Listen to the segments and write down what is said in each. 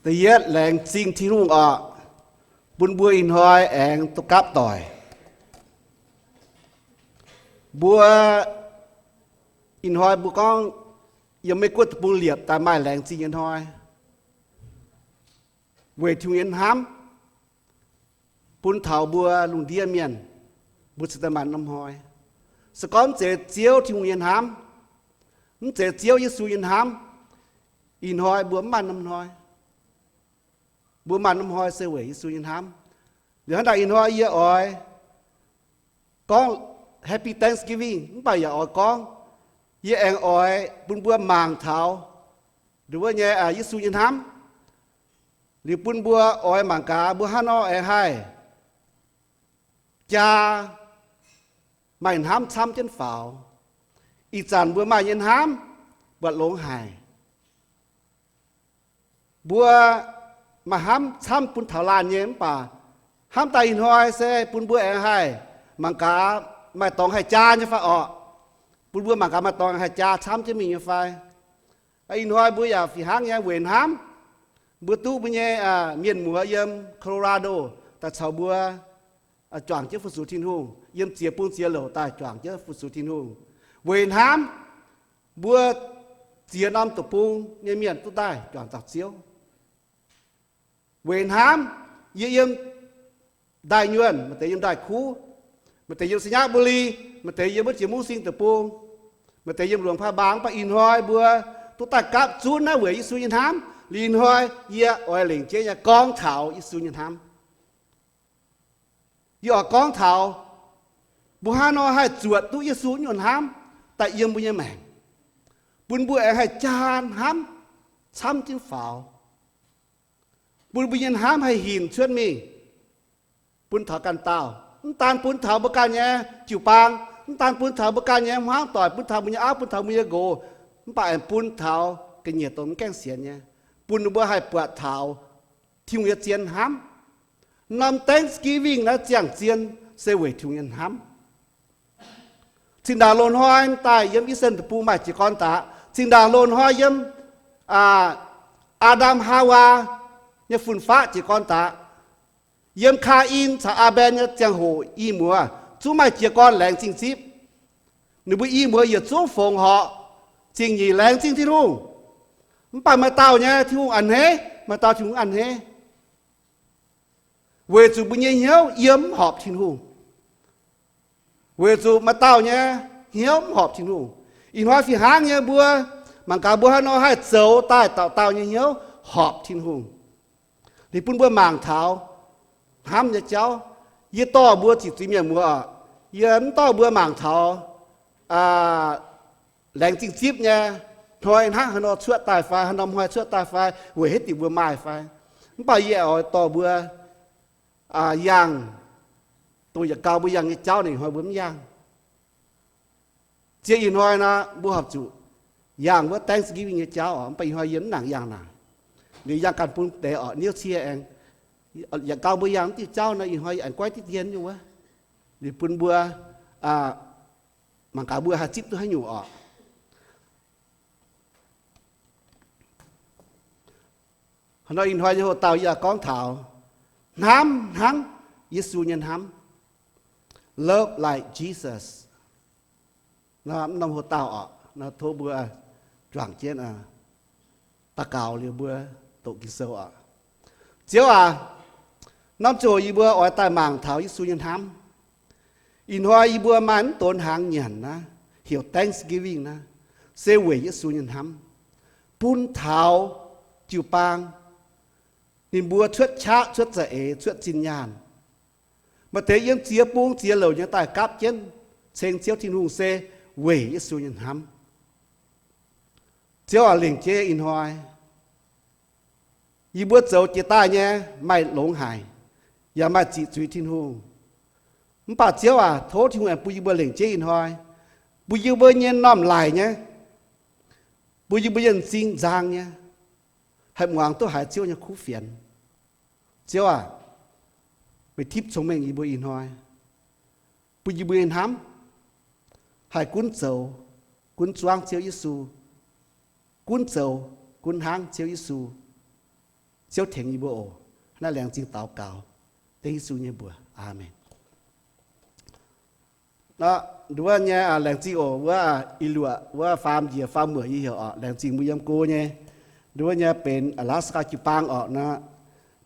Da'yietv, laengz zingh Tin-Hungh orqc, bun mbuo ih hnoi aengx duqv gapv doic. Mbuo ih hnoi mbuo gorngv yiem Meiv Guoqv deic-bung liepc daaih maaih laengz zingh nyei hnoi, weic Tin-Hungh nyei hnamv bun taux mbuo lungh ndiev mienh, mbuo cingx daaih maaih norm hnoi. Se gorngv mv zeiz Ziouv Tin-Hungh nyei hnamv, mv zeiz Ziouv Yesu nyei hnamv, ih hnoi mbuo mv maaih norm hnoi. Mbuo maaih norm hnoi se weic Yesu nyei hnamv. Liuz hnangv naaic ih hnoi yie oix gorngv Happy Thanksgiving mv baac yaac oix gorngv, yie aengx oix bun mbuo mangc taux nduov nyei Yesu nyei hnamv. Liuz bun mbuo oix mangc gaax mbuo hnangv nor aengx haih jaa maaih hnamv camv jienv faaux. Ih zanc mbuo maaih nyei hnamv buatc longx haic. Mbuo maaih hnamv camv bun taux laanh nyei mv baac hnamv daaih ih hnoi se bun mbuo aengx haih mangc gaax maaih dorngx haih jaa nyei fai orqc. Bun mbuo mangc gaax maaih dorngx haih jaa camv jienv mingh nyei fai. Ih hnoi mbuo yaac fih hnangv nyei weic hnamv, mbuo duqv mbuo nyei mienh muoz yiem Colorado daaih caux mbuo juangc jienv fu-sux Tin-Hungh, yiem ziex bung ziex louc daaih juangc jienv fu-sux Tin-Hungh. Weic hnamv mbuo ziex norm deic-bung nyei mienh duqv daaih juangc dauh Ziouv. Weic hnamv yie yiem Daaih Nyuonh, maaih deix yiem Daaih Kuv, maaih deix yiem Sainyabuli, maaih deix yiem wuov jiex Mungv Sing deic-bung, maaih deix yiem Luangh Paa Mbaang. Mv baac ih hnoi mbuo duqv daaih gapv zunv naaiv weic Yesu nyei hnamv. Liuz ih hnoi yie oix lengc jeiv nyei gorngv taux Yesu nyei hnamv. Yie oix gorngv taux mbuo hnangv nor haih zuotc duqv Yesu nyei hnamv daaih yiem mbuo nyei maengc, bun mbuo aengx haih jaa hnamv camv jienv faaux, bun mbuo nyei hnamv haih hinc cuotv mingh bun taux ganh dauh. Mv daan bun taux mbuo ganh nyei jiu-baang, mv daan bun taux mbuo ganh nyei hmuangv doic, bun taux mbuo nyei auv, bun taux mbuo nyei nqox, mv baac aengx bun taux ga'nyiec dongh mv gaengh sienx nyei, bun ninh mbuo haih buatc taux Tin-Hungh nyei zien hnamv. Norm Thanksgiving naaiv ziangh zien se weic Tin-Hungh nyei hnamv. Zinh ndaangc loz-hnoi daaih yiem Eastern deic-bung maaih jiez gorn daqc. Zinh ndaangc loz-hnoi yiem Aa^ndam Haawaa nyei fun-faqv jiez gorn daqc. Yiem Kaa^in caux Aa^mben nyei ziangh hoc i muoz zungv maaih jiez gorn laengz zingh zipv. Ninh mbuo i muoz yietc zungv fongc horc zingh nyeic laengz zingh Tin-Hungh. Mv baac maaih dauh nyei Tin-Hungh a'hneiv, maaih dauh Tin-Hungh a'hneiv. Weic zuqc mbuo nyei hnyouv yiem mv horpc Tin-Hungh. Weic zuqc maaih dauh nyei hnyouv mv horpc Tin-Hungh. Ih hnoi fih hnangv nyei mbuo mangc gaax mbuo haaix nor haih zoux daaih dauh dauh nyei hnyouv horpc Tin-Hungh. Liuz bun mbuo mangc taux hnamv nyei jauv. Yie dorh mbuo ziqc zuiz mienh muoz oc, yie mv dorh mbuo mangc taux laengz zingh zipv nyei hnoi hnangv haaix nor cuotv daaih fai, haaix norm hnoi cuotv daaih fai, weic haaix diuc mbuo maaih fai. Mv baac yie oix dorh mbuo yangh, dongh yietc gau mbuo yangh nyei jauv naaic ih hnoi mbuo mv yangh. Ziex ih hnoi nor mbuo horpc zuqc yangh wuov Thanksgiving nyei jauv oc, mv baac ih hnoi yie mv nangc yangh naaic. Liuz yangh ganh bun deix oc, niouv cie aengx. Yietc gau mbuo yangh mv diuh jauv nor ih hnoi aengx goiv diqv dien nyei wuov. Liuz bun mbuo mangc gaax mbuo haih zipv duqv haaix nyungc oc. Hnoi ih hnoi nyei hoc-dauh yie gorngv taux hnamv hnangv Yesu nyei hnamv, Love like Jesus. Norm hoc-dauh oc, tov mbuo juangc jienv daux gaux liuz mbuo doqc Ging-Sou oc. Ziouv aac, norm ziouc yie mbuo oix daaih mangc taux Yesu nyei hnamv. Ih hnoi yie mbuo maaih mv donx hnaangx nyanc naaiv, heuc Thanksgiving naaiv, se weic Yesu nyei hnamv, bun taux jiu-baang ninh mbuo cuotv qaqv, cuotv za'eix, cuotv zinh nyaanh. Maaih deix yiem ziex bung ziex louc nyei daaih gapv jienv ceng Ziouv Tin-Hungh se weic Yesu nyei hnamv. Ziouv aac, lengc jeiv ih hnoi yie mbuo zoux jiex daaih nyei maaih longx haic, yaac maaih ziqc zuiz Tin-Hungh. Mv baac Ziouv aac, tov Tin-Hungh aengx bun yie mbuo lengc jeiv ih hnoi, bun yie mbuo nyei m'normh-laic nyei, bun yie mbuo nyei m'zing nzang nyei, haih muangx duqv haiz Ziouv nyei kuv fienx. Ziouv aac, meih tipv cong-mengh yie mbuo ih hnoi, bun yie mbuo nyei hnamv haih gunv zoux, gunv zuangv Ziouv Yesu, gunv zoux, gunv hnangv Ziouv Yesu. Ziouv tengx yie mbuo oc. Naaiv laengz zingh daux gaux dengv Yesu nyei mbuox. Aamen. Nduov nyei, laengz zingh oc, wuov i-luoqc, wuov faam njiec faam muoc yie heuc oc. Laengz zingh mbuo yiem go nyei. Nduov nyei benx Alaska jiu-baang oc. Nor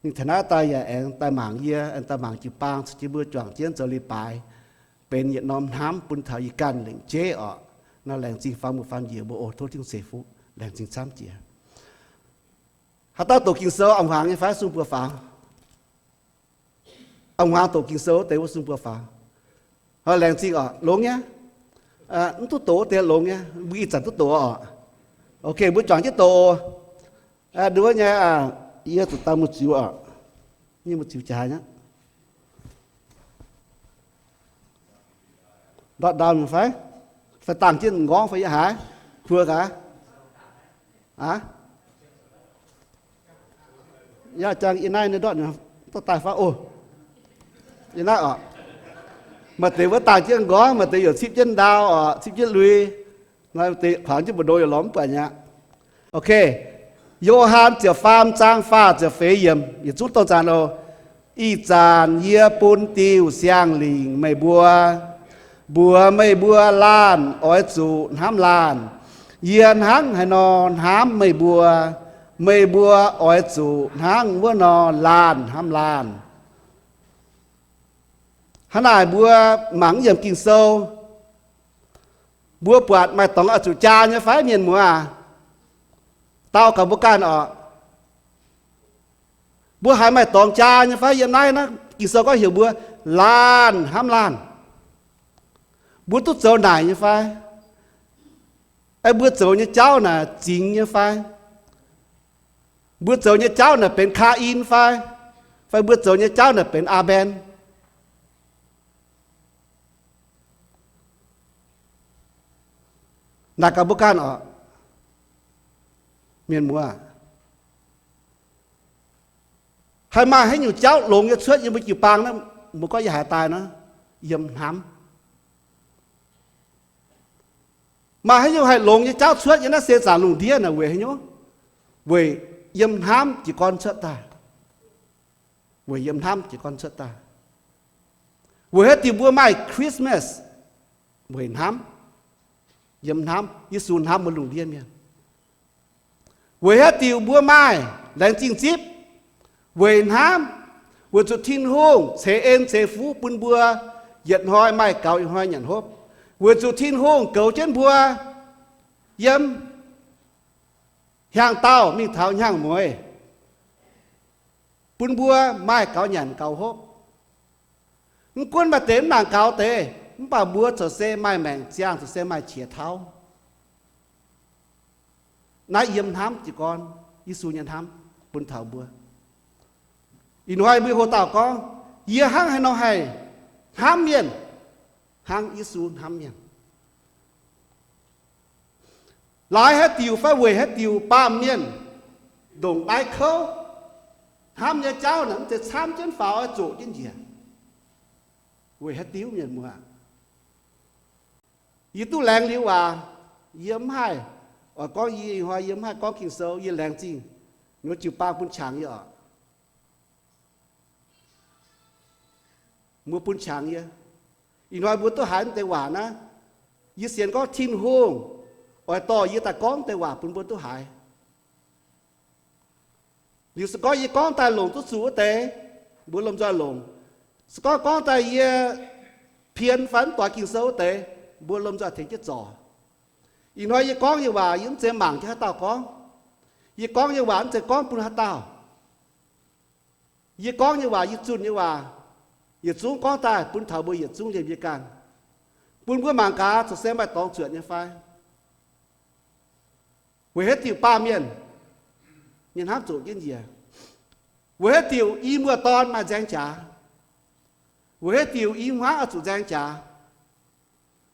ninh taux naaiv daaih yaac aengx daaih mangc yie, aengx daaih mangc jiu-baang, caux jienv mbuo juangc jienv zoux leiz-baaix, benx yietc norm hnamv bun taux yie ganh lengc jeiv oc. Nor laengz zingh faam muoc faam njiec mbuo oc. Tov Tin-Hungh ceix fuqv. Laengz zingh camv jiex. Haaix dauh doqc Ging-Sou a'hmuangx nyei fai, sung buo faaux? A'hmuangx doqc Ging-Sou wuov deix wuov, sung buo faaux. Laengz zingh oc. Longx nyei. Mv duqv doqc wuov deix longx nyei, mbuo ih zanc duqv doqc oc. Ok, mbuo juangc jienv doqc. Nduov nyei, yie zuqc dau mbu'ziex oc. Nyei mbu'ziex jaax aqv. Ndortv ndau mingh fai? Fai dangh jienv m'nqorngv fai yie haaix? Kuo gaax. Aav, yaac jangx yie naaiv nyei ndortv nyei, dorh daaih fai oc. Yie naaiv oc. Maaih deix wuov dangh jienv m'nqorngv, maaih deix yaac cipv jienv ndau oc, cipv jienv lui. Naaiv deix kuangx jienv mbu'ndongx yaac lorz mv buatc nyei aqv. Ok. Yo^han ziepc faam zaang faah ziepc feix yiemc, yietc zungv dongh zanc oc. Ih zanc yie bun diuh siang-lingc meih mbuo, mbuox meih mbuo laanh oix zuqc hnamv laanh. Yie hnangv haaix nor hnamv meih mbuo, meih mbuo oix zuqc hnangv wuov nor laanh hnamv laanh. Hnangv naaic mbuo mangc yiem Ging-Sou, mbuo buatc maaih dorngx oix zuqc jaa nyei fai, mienh muoz? Dau gaax mbuo ganh oc. Mbuo haiz maaih dorngx jaa nyei fai? Yiem naaiv, naaiv Ging-Sou gorngv heuc mbuo laanh hnamv laanh. Mbuo duqv zoux naaic nyei fai? Aeqv, mbuo zoux nyei jauv naaic zingx nyei fai? Mbuo zoux nyei jauv naaic benx Kaa^in fai? Fai mbuo zoux nyei jauv naaic benx Aa^mben? Naaic gaax mbuo ganh oc, mienh muoz. Haih maaih haaix nyungc jauv longx nyei cuotv yiem mbuo jiu-baang naaiv, mbuo gorngv yie haiz daaih naaiv, yiem hnamv. Maaih haaix nyungc haih longx nyei jauv cuotv yiem naaiv se zaangc lungh ndiev naaic weic haaix nyungc? Weic yiem hnamv jiez gorn cuotv daaih. Weic yiem hnamv jiez gorn cuotv daaih. Weic haaix diuc mbuo maaih Christmas? Weic hnamv. Yiem hnamv, Yesu hnamv mbuo lungh ndiev mienh. Weic haaix diuc mbuo maaih laengz zingh zipv? Weic hnamv, weic zuqc Tin-Hungh ceix en ceix fuqv bun mbuo yietc hnoi maaih gaux, yietc hnoi nyanc hopv. Weic zuqc Tin-Hungh goux jienv mbuo yiem hnyangx-daauh mingh taux hnyangx-mueiz, bun mbuo maaih gaux nyanc gaux hopv. Mv gunv maaih deix mv nangc gaux deix, mv baac mbuo corc se maaih maengc ziangh, corc se maaih qiex tauv. Naaiv yiem hnamv jiez gorn, Yesu nyei hnamv bun taux mbuo. Ih hnoi mbuo hoc dauh gorngv, yie hnangv haaix nor haih hnamv mienh hnangv Yesu hnamv mienh? Laaix haaix diuc fai weic haaix diuc baamh mienh ndongc naaiv kouv, hnamv nyei jauv naaic mv zeiz camv jienv faaux, oix zoqc jienv njiec? Weic haaix diuc, mienh muoz? Yie duqv laengz liuz waac, yie mv haih oix gorngv, yie ih hnoi yie mv haih gorngv Ging-Sou, yie laengz zingh ninh mbuo jiu-baang bun qangx yie oc. Mbuo bun qangx yie. Ih hnoi mbuo duqv haiz mv deix waac naaiv, yie sienx gorngv Tin-Hungh oix dorh yie daaih gorngv deix waac bun mbuo duqv haiz. Liuz se gorngv yie gorngv daaih longc duqv zuqc wuov deix, mbuo lomh nzoih longc. Se gorngv gorngv daaih yie pien fai mv doix Ging-Sou wuov deix, mbuo lomh nzoih tengx jienv zorc. Ih hnoi yie gorngv nyei waac yie mv zeiz mangc jienv haaix dauh gorngv. Yie gorngv nyei waac mv zeiz gorngv bun haaix dauh. Yie gorngv nyei waac, yie zunh nyei waac, yietc zungv gorngv daaih bun taux mbuo yietc zungv liemh yie ganh, bun mbuo mangc gaax zoux se maaih dorngx zuotc nyei fai. Weic haaix diuc baamh mienh nyei hnamv zoqc jienv njiec? Weic haaix diuc i muoz-dorn maaih nzaeng jaax? Weic haaix diuc i hmuangv oix zuqc nzaeng jaax?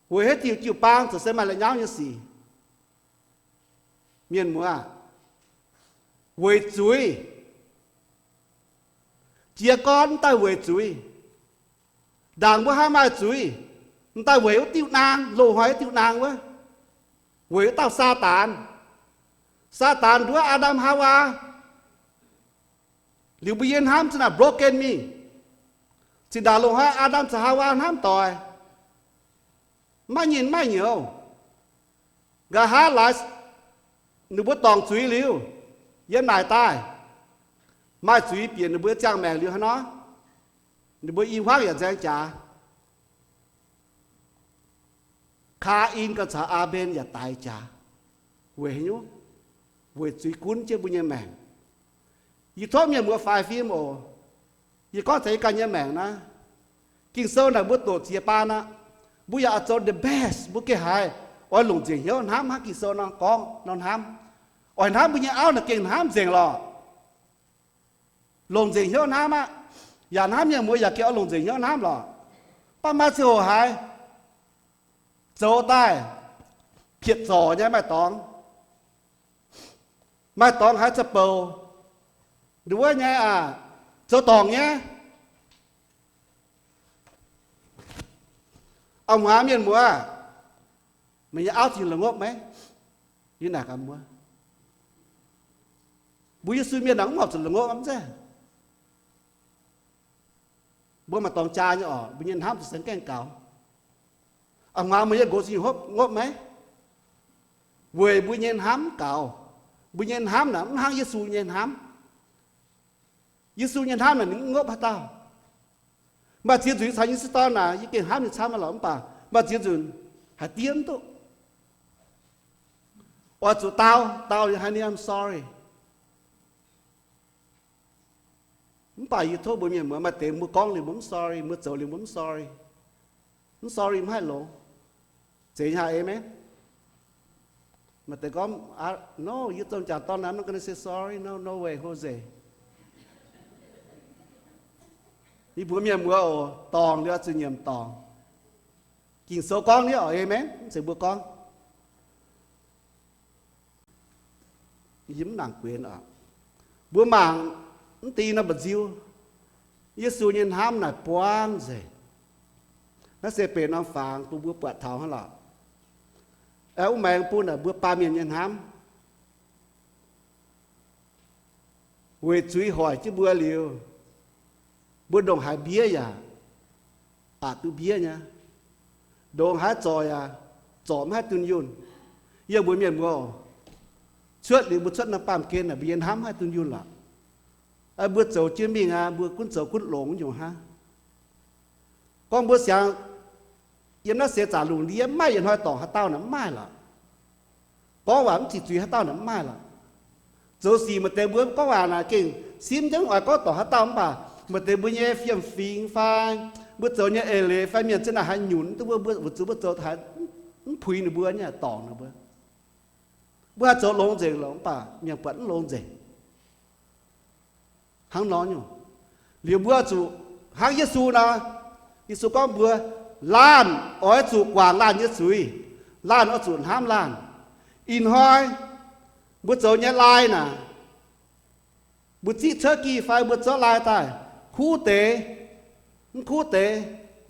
Weic haaix diuc jiu-baang zoux se maaih la'nyauv nyei sic? Mienh muoz, weic zuiz. Jiez gorn mv daaih weic zuiz. Ndaangc mbuo hnangv maaih zuiz, mv daaih weic wuov diuh naang, loz-hnoi wuov diuh naang wuov, weic wuov dauh Saadaan. Saadaan nduov Aa^ndam Haawaa Liuz mbuo nyei hnamv zinh ndaangc broken mingh. Zinh ndaangc loz-hnoi Aa^ndam caux Haawaa hnamv doic, maiv nyinh maiv nyouz. Nqa'haav laaix ninh mbuo dorngc zuiz liuz, yiem naaic daaih maaih zuiz bieqc ninh mbuo ziangh maengc liuz haaix nor, ninh mbuo i hmuangv yaac nzaeng jaax. Kaa^in ganh caux Aa^mben yaac daix jaax. Weic haaix nyungc? Weic zuiz gunv jienv mbuo nyei maengc. Yie tov mienh muoz faix fim oc. Yie gorngv taux yie ganh nyei maengc naaiv. Ging-Sou naaic mbuo doqc ziex baan aqv. Mbuo yaac oix zoux the best mbuo gengh haiz oix longc nzengc hnyouv hnamv hnangv Ging-Sou nor gorngv nor hnamv. Oix hnamv mbuo nyei auv naaic gengh hnamv nzengc lorqc. Longc nzengc hnyouv hnamv aqv. Yaac hnamv mienh muoz yaac gengh oix longc nzengc hnyouv hnamv lorqc. Mv baac maaih ziangh hoc haiz zoux daaih pietc zorc nyei maaih dorngx. Maaih dorngx haiz za'bouc, nduov wuov nyei aac, zoux dorngc nyei. A'hnguaaz mienh muoz, meih nyei auv zinh la'ngopv maiv? Yie naaic gaax mbuo, mbuo Yesu mienh naaic mv horpc zuqc la'ngopv mv zeiz? Mbuo maaih dorngx jaa nyei orqc, mbuo nyei hnamv zuqc se gaengh gaux. A'hnguaaz meih nyei nqox zinh hopv ngopv maiv? Weic mbuo nyei hnamv mv gaux. Mbuo nyei hnamv naaic mv hnangv Yesu nyei hnamv. Yesu nyei hnamv naaic ninh mv ngopv haaix dauh. Maaih ziex nzunc yie caux yie nyei sieqv dorn naaic, yie gengh hnamv ninh camv lorqc, mv baac maaih ziex nzunc haiz diev mv duqv. Oix zuqc dau, dau liuz haiz ninh, I'm sorry. Mv baac yie tov mbuo mienh muoz, maaih deix mbuo gorngv liuz mbuo mv sorry, mbuo zoux liuz mbuo mv sorry. Mv sorry mv haih longx. Zeiz nyei, aamen. Maaih deix gorngv, no, yie zong jaax dorn naaic, I'm not gonna say sorry, no, no way, Jose. Yie mbuox mienh muoz oc, dorngc liuz oix zuqc nyiemc dorngc. Ging-Sou gorngv ni oc, aamen, mv zeiz mbuo gorngv. Yie mv nangc guenx oc. Mbuo mangc mv deix norm mba'nziu, Yesu nyei hnamv naaic buangv nzengc. Naaiv se benx norm fangx bun mbuo buatc taux hnangv lorqc. Aengx wuov maengx bun naaic mbuo baamh mienh nyei hnamv. Weic zuiz hoic jienv mbuo liuz, mbuo ndongc haaix mbiev yaac aqc duqv mbiev nyei. Ndongc haaix zorc yaac zorc maiv haih dunh yunh. Yie mbuox mienh muoz, cuotv liuz mbuo cuotv norm baamh gen naaic, mbuo nyei hnamv maiv haih dunh yunh lorqc. Mbuo zoux jienv mingh aqv, mbuo gunv zoux gunv longx nyungc hnangv. Gorngv mbuo siangx yiem naaiv seix zaangc lungh ndiev maiv maaih yietc hnoi dorngc haaix dauh naaic, mv maaih lorqc. Gorngv waac mv ziqc zuiz haaix dauh naaic, mv maaih lorqc. Zoux sic maaih deix mbuo gorngv waac naaic gengh simv jienv oix gorngv dorngc haaix dauh, mv baac maaih deix mbuo nyei fiem-fingx fai mbuo zoux nyei eix leiz fai mienh za'naaic haaix nyunc duqv mbuo, mbuo weic zuqc mbuo zoux haaix mv puix ninh mbuo nyei, dorngc ninh mbuo. Mbuo haih zoux longx nzengc lorqc, mv baac mienh buatc mv longx nzengc. Hnangv nor nyungc, liuz mbuo zuqc hnangv Yesu nor, Yesu gorngv mbuo, laanh oix zuqc guangc laanh nyei zuiz, laanh oix zuqc hnamv laanh. Ih hnoi mbuo zoux nyei lai naaic, mbuo ziqv turkey fai mbuo zorqv lai daaih, kuv deix, mv kuv deix,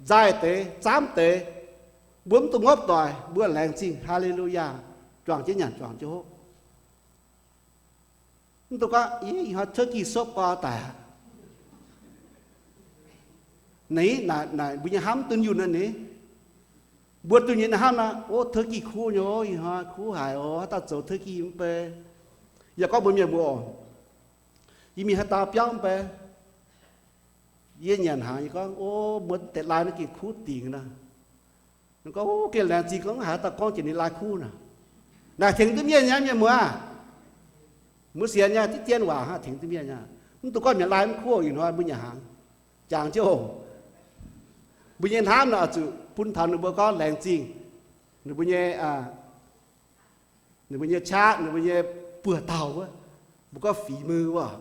nzaaih deix, zaamv deix, mbuo mv dungx ngopv doic, mbuo laengz zingh, Haa^le^lu^yaa, juangc jienv nyanc juangc jienv hopv. Mv dungx gorngv, ih hnoi turkey sopv gorx daic aqv. Naaic, naaic mbuo nyei hnamv dunh yunh naaic ni. Mbuo dunh yunh hnamv nor, o, turkey kuv nyei, ih hnoi kuv haic oc, haaix dauh zoux turkey mv bei. Yaac gorngv mbuox mienh mbuo oc, yie mingh haaix dauh biauv mv bei, yie nyanc hnaangx, yie gorngv, o, mbuo deix lai naaiv gengh kuv dingc nor. Ninh gorngv, o, gengh laengz zingh, gorngv haaix dauh gorngv jiex ninh lai kuv nor. Naaic tengx duqv mienh nyei, mienh muoz. Mbuo sienx nyei, diqv dien waac hnangv, tengx duqv mienh nyei. Mv dungx gorngv mienh lai mv kuv, ih hnoi mbuo nyanc hnaangx, jangx jienv oc. Mbuo nyei hnamv nor oix zuqc bun taux ninh mbuo gorngv laengz zingh ninh mbuo nyei, ninh mbuo nyei qaqv, ninh mbuo nyei buoz-dauh wuov, mbuo gorngv fix mui wuov,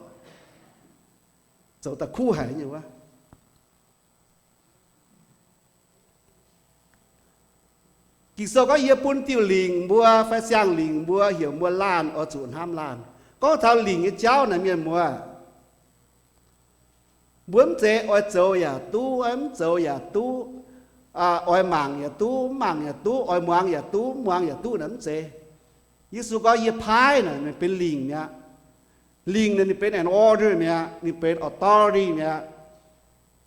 zoux daaih kuv haic nyei wuov. Ging-Sou gorngv, yie bun diuh lingc mbuo fai siang lingc mbuo, heuc mbuo laanh oix zuqc hnamv laanh. Gorngv taux lingc nyei jauv naaic, mienh muoz, mbuo mv zeiz oix zoux yaac duqv, mv zoux yaac duqv, oix mangc yaac duqv, mv mangc yaac duqv, oix muangx yaac duqv, mv muangx yaac duqv naaic mv zeiz. Yesu gorngv, yie paaiv naaic benx lingc mi'aqv. Lingh ninh benx an order mi'aqv, ninh benx authority mi'aqv.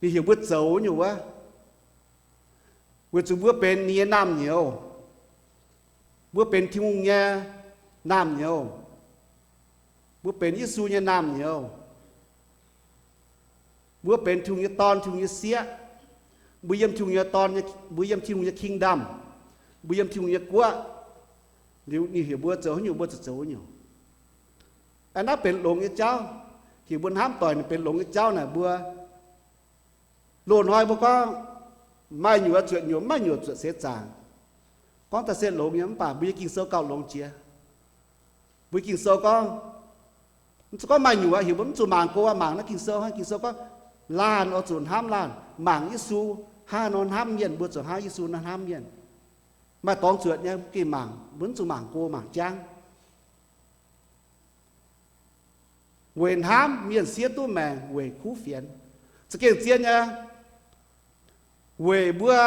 Ninh heuc mbuo zoux nyungc wuov, weic zuqc mbuo benx ninh nyei naamh nyouz. Mbuo benx Tin-Hungh nyei naamh nyouz. Mbuo benx Yesu nyei naamh nyouz. Mbuo benx Tin-Hungh nyei dorn, Tin-Hungh nyei sieqv. Mbuo yiem Tin-Hungh nyei dorn, mbuo yiem Tin-Hungh nyei kingdom. Mbuo yiem Tin-Hungh nyei guoqv. Ninh heuc mbuo zoux haaix nyungc mbuo zuqc zoux wuov nyungc. Aa, naaiv benx longx nyei jauv. Heuc mbuo hnamv doic ninh benx longx nyei jauv naaic mbuo, loz-hnoi mbuo gorngv maaih nyuoqc zuotc nyuoqc, maaih nyuoqc zuotc seix zaangc. Gorngv daaih se longx nyei mv baac mbuo nyei Ging-Sou gauh longx jiex. Mbuo Ging-Sou gorngv, mv zuqc gorngv maaih nyuoqc heuc mbuo mv zuqc mangc go, mangc naaiv Ging-Sou hnangv. Ging-Sou gorngv laanh oix zuqc hnamv laanh, mangc Yesu hnangv haaix nor hnamv mienh mbuo zuqc hnangv Yesu nor hnamv mienh. Maaih dorngx zuotc nyei mv gengh mangc, mbuo mv zuqc mangc go mangc jangv. Weic hnamv mienh siev duqv maengc weic kuv fienx. Za'gengh zien nyei, weic mbuo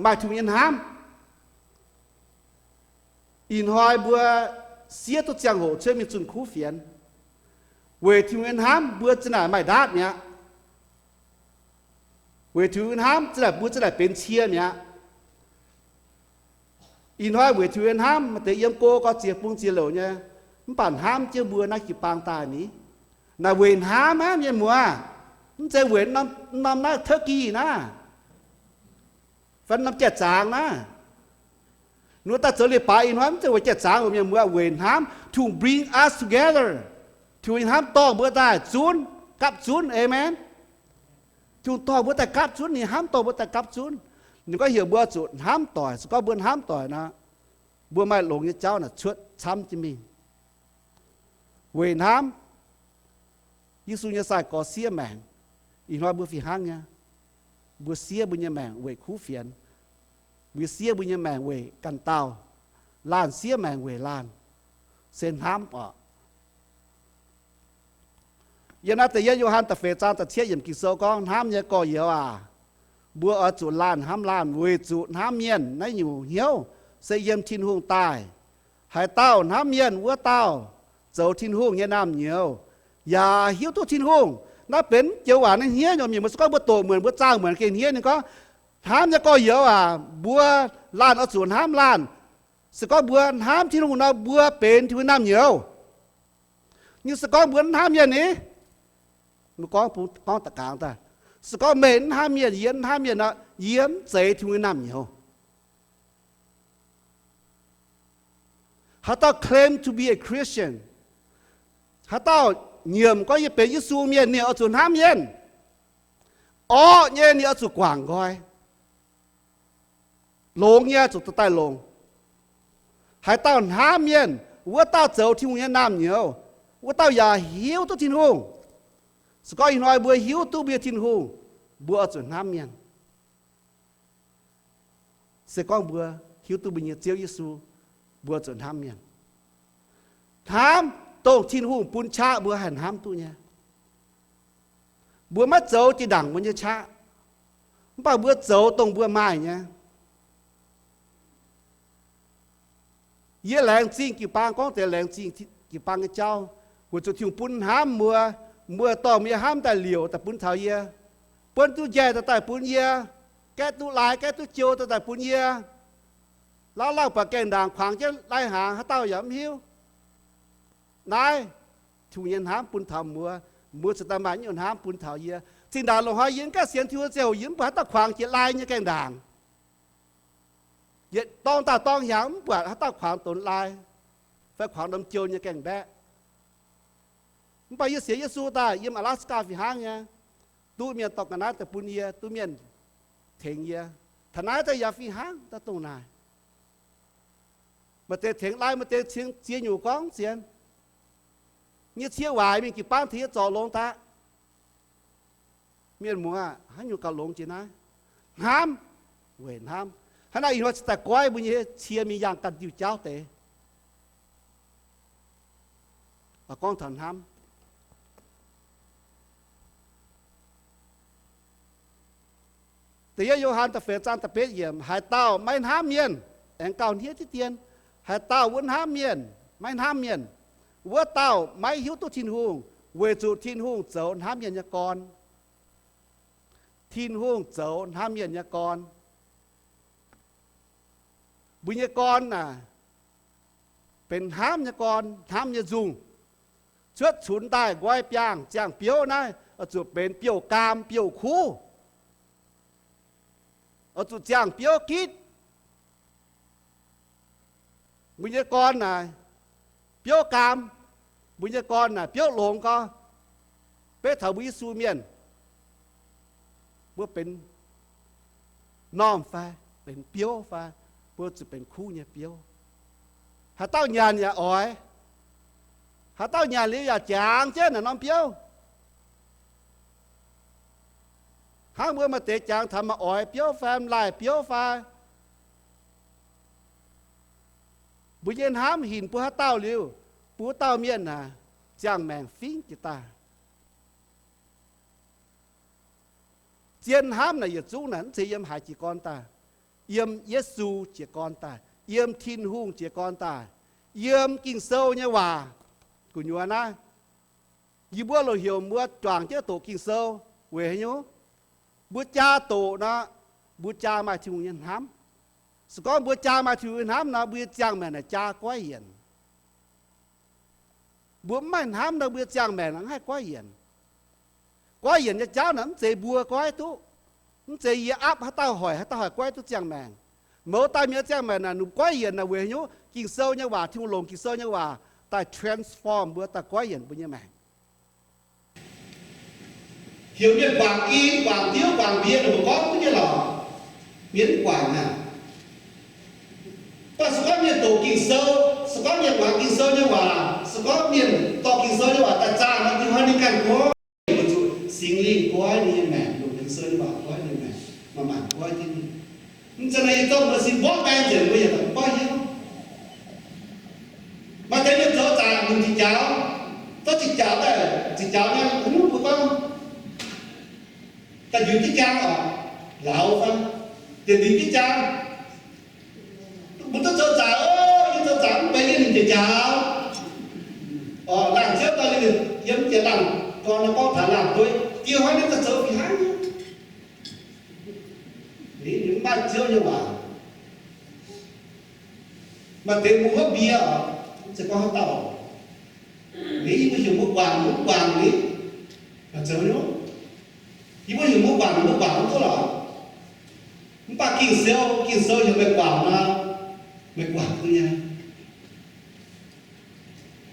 maaih Tin-Hungh nyei hnamv, ih hnoi mbuo siev duqv ziangh hoc cuotv mingh zunh kuv fienx. Weic Tin-Hungh nyei hnamv mbuo za'naaic maaih ndaatv mi'aqv. Weic Tin-Hungh nyei hnamv za'naaic mbuo za'naaic benx cie mi'aqv. Ih hnoi weic Tin-Hungh nyei hnamv maaih deix yiem go gorx ziex bung ziex louc nyei, mv baac hnamv jienv mbuo naaiv jiu-baang daaih ni. Naaic weic hnamv aqv mienh muoz, mv zeiz weic norm naaiv turkey naaiv, fai norm jai-zaangc naaiv. Ninh mbuo daaih zoux leiz-baaix ih hnoi mv zeiz weic jai-zaangc oc mienh muoz, weic hnamv, Tin-Hungh bring us together. Tin-Hungh nyei hnamv dorh mbuo daaih zunv, gapv zunv, amen. Tin-Hungh dorh mbuo daaih gapv zunv, ninh hnamv dorh mbuo daaih gapv zunv. Ninh gorngv heuc mbuo zuqc hnamv doic, se gorngv mbuo hnamv doic nor, mbuo maaih longx nyei jauv naaic cuotv camv jienv mingh. Weic hnamv, Yesu nyei sai-gorx siev maengc. Ih hnoi mbuo fih hnangv nyei. Mbuo siev mbuo nyei maengc weic kuv fienx. Mbuo siev mbuo nyei maengc weic ganh dauh. Laanh siev maengc weic laanh. Se hnamv oc. Yiem naaiv da'yietv Yo^han da'feix zaang da'cietv yiemc Ging-Sou gorngv, hnamv nyei gorx-youz aac, mbuo oix zuqc laanh hnamv laanh weic zuqc hnamv mienh naaiv nyungc hnyouv se yiem Tin-Hungh daaih. Haaix dauh hnamv mienh wuov dauh zoux Tin-Hungh nyei naamh nyouz, yaac hiuv duqv Tin-Hungh. Naaiv benx joux waac naaiv hniev nyei mienh muoz. Se gorngv mbuo doqc muonc, mbuo zaah muonc gengh hniev. Ninh gorngv, hnamv nyei gorx-youz aac, mbuo laanh oix zuqc hnamv laanh. Se gorngv mbuo hnamv Tin-Hungh nor, mbuo benx Tin-Hungh naamh nyouz. Ninh se gorngv mbuo mv hnamv mienh ni, mbuo gorngv, gorngv da'gaangx daaih, se gorngv meih mv hnamv mienh, yie mv hnamv mienh nor, yie mv zeiz Tin-Hungh nyei naamh nyouz. Haaix dauh claim to be a Christian, haaix dauh nyiemc gorngv yie benx Yesu mienh, ninh oix zuqc hnamv mienh. Orqv nyei, ninh oix zuqc guangc nqoi. Longx nyei zuqc daaih longc. Haaix dauh hnamv mienh, wuov dauh zoux Tin-Hungh nyei naamh nyouz, wuov dauh yaac hiuv duqv Tin-Hungh. Se gorngv ih hnoi mbuo hiuv duqv mbuo nyei Tin-Hungh, mbuo oix zuqc hnamv mienh. Se gorngv mbuo hiuv duqv mbuo nyei Ziouv Yesu, mbuo zuqc hnamv mienh. Hnamv dongh Tin-Hungh bun qaqv mbuo haih hnamv duqv nyei. Mbuo maiv zoux jiex ndaangc mbuo nyei qaqv, mv baac mbuo zoux dongh mbuo maaih nyei. Yie laengz zingh jiu-baang, gorngv deix laengz zingh jiu-baang nyei jauv, weic zuqc Tin-Hungh bun hnamv mbuo, mbuo dorh mbuo nyei hnamv daaih liouc daaih bun taux yie, buonv duqv njaih daaih daaih bun yie, gaeqv duqv lai gaeqv duqv jou daaih daaih bun yie. Lauv lauh buatc gaengh ndaangc kuangx jienv lai hnaangx, haaix dauh yaac mv hiuv. Naaiv Tin-Hungh nyei hnamv bun taux mbuo, mbuo zuqc daaih maaih nyungc hnamv bun taux yie. Zinh ndaangc loz-hnoi yie mv gaengh sienx Tin-Hungh ziangh hoc yie mv buatc haaix dauh kuangx jiex lai nyei gaengh ndaangc. Yietc dorng daauh dorng hiaangx mv buatc haaix dauh kuangx donx lai fai kuangx norm jou nyei gaengh mbaeqv. Mv baac yie sienx Yesu daaih yiem Alaska fih hnangv nyei, duqv mienh dorh ga'naaiv daaih bun yie, duqv mienh tengx yie. Taux naaiv daaih yaac fih hnangv daaih dongh naaic. Maaih deix tengx lai, maaih deix ziex nyungc gorngv ziex nyei cie waaic mingh jiu-baang tengx yie zorc longx daaih. Mienh muoz, haaix nyungc gauh longx jiex naaiv? Hnamv, weic hnamv. Hnangv naaiv ih hnoi cingx daaih goiv mbuo nyei cie mingh yangh ganh diuh jauv deix. Gorngv taux hnamv, da'yietv Yo^han da'feix zaang da'betv yiemc, haaix dauh maiv hnamv mienh, aengx gauh hniev diqv dien. Haaix dauh wuov hnamv mienh, maiv hnamv mienh, Wuov dauh maiv hiuv duqv Tin-Hungh, weic zuqc Tin-Hungh zoux hnamv mienh nyei gorn. Tin-Hungh zoux hnamv mienh nyei gorn. Mbuo nyei gorn naaic, benx hnamv nyei gorn, hnamv nyei nzungh. Cuotv cunx daaih nqoi biangh ziangh biouv naaiv, oix zuqc benx biouv-gaam biouv-kuv, oix zuqc ziangh biouv gitv. Mbuo nyei gorn naaic, biouv gaam, mbuo nyei gorn naaic, biouv longx gorx. Beiv taux mbuo Yesu mienh, mbuo benx normh fai benx biouv fai, mbuo zuqc benx kuv nyei biouv. Haaix dauh nyanc yaac oix. Haaix dauh nyanc liuz yaac jangx jienv naaic norm biouv. Hnangv mbuo maaih deix jangx taux maaih oix biouv fai, maaih laaih biouv fai. Mbuo nyei hnamv hinc bun haaix dauh liuz, bun wuov dauh mienh naaic ziangh maengc fingv jiex daaih. Zien hnamv naaic yietc zungv naaic mv zeiz yiem haaix jiez gorn daaih. Yiem Yesu jiez gorn daaih, yiem Tin-Hungh jiez gorn daaih, yiem Ging-Sou nyei waac. Gu'nyuoz naaiv, yie mbuo loz-heuc mbuo juangc jienv doqc Ging-Sou weic haaix nyungc? Mbuo jaa doqc nor, mbuo jaa maaih Tin-Hungh nyei hnamv. Se gorngv mbuo jaa maaih Tin-Hungh nyei hnamv nor, mbuo nyei ziangh maengc naaic jaa goiv yienc. Mbuo mv maaih hnamv nor, mbuo nyei ziangh maengc naaic mv haih goiv yienc. Goiv yienc nyei jauv naaic mv zeiz mbuo goiv duqv, mv zeiz yie aapv haaix dauh hoic, haaix dauh hoic goiv duqv ziangh maengc. Mouz dauh mienh nyei ziangh maengc naaic ninh goiv yienc naaic weic haaix nyungc? Ging-Sou nyei waac, Tin-Hungh longc Ging-Sou nyei waac daaih transform mbuo, daaih goiv yienc mbuo nyei maengc. Heuc mienh guangc i, guangc diuv, guangc mbie, ninh mbuo gorngv duqv nyei lorqc. Mienh mv guangc aqv. Mv baac se gorngv mienh doqc Ging-Sou, se gorngv mienh muangx Ging-Sou nyei waac, se gorngv mienh dorh Ging-Sou nyei waac daaih zaah nor, ninh hnoi ninh ganh goiv, weic zuqc Singx Lingh goiv ninh nyei maengc, longc Ging-Sou nyei waac goiv ninh nyei maengc, maaih maengc goiv jienv ninh. Mv zeiz naaic yie zorqv mbuo sin mborqv baeng nzengc, mbuo yaac goiv hiuv. Maaih deix mienh zoux zaqc nyungc ziqc jaux, zorqv ziqc jaux daaih, ziqc jaux nyei, mbuo gorngv daaih njuix jienv jaang oc, lauz fai, diex njuix jienv jaang. Mbuo duqv zoux zaqc, o, yie zoux zaqc mv benx yie nyungc ziqc jaux. Oc, laangh ziouv daaih ninh yiem jiex laangh gorn nyei gorngv taux laangh dueiv, dieh hnoi ninh daaih zoux fih hnangv. Ninh mv maaih Ziouv nyei waac. Maaih deix mbuo hopv mbie oc, se gorngv haaix dauh, ninh yie mbuo heuc mbuo guangc, mbuo mv guangc ninh, zoux nyungc. Yie mbuo heuc mbuo guangc, mbuo guangc mv duqv lorqc. Mv baac Ging-Sou, Ging-Sou heuc meih guangc nor, meih guangc duqv nyei.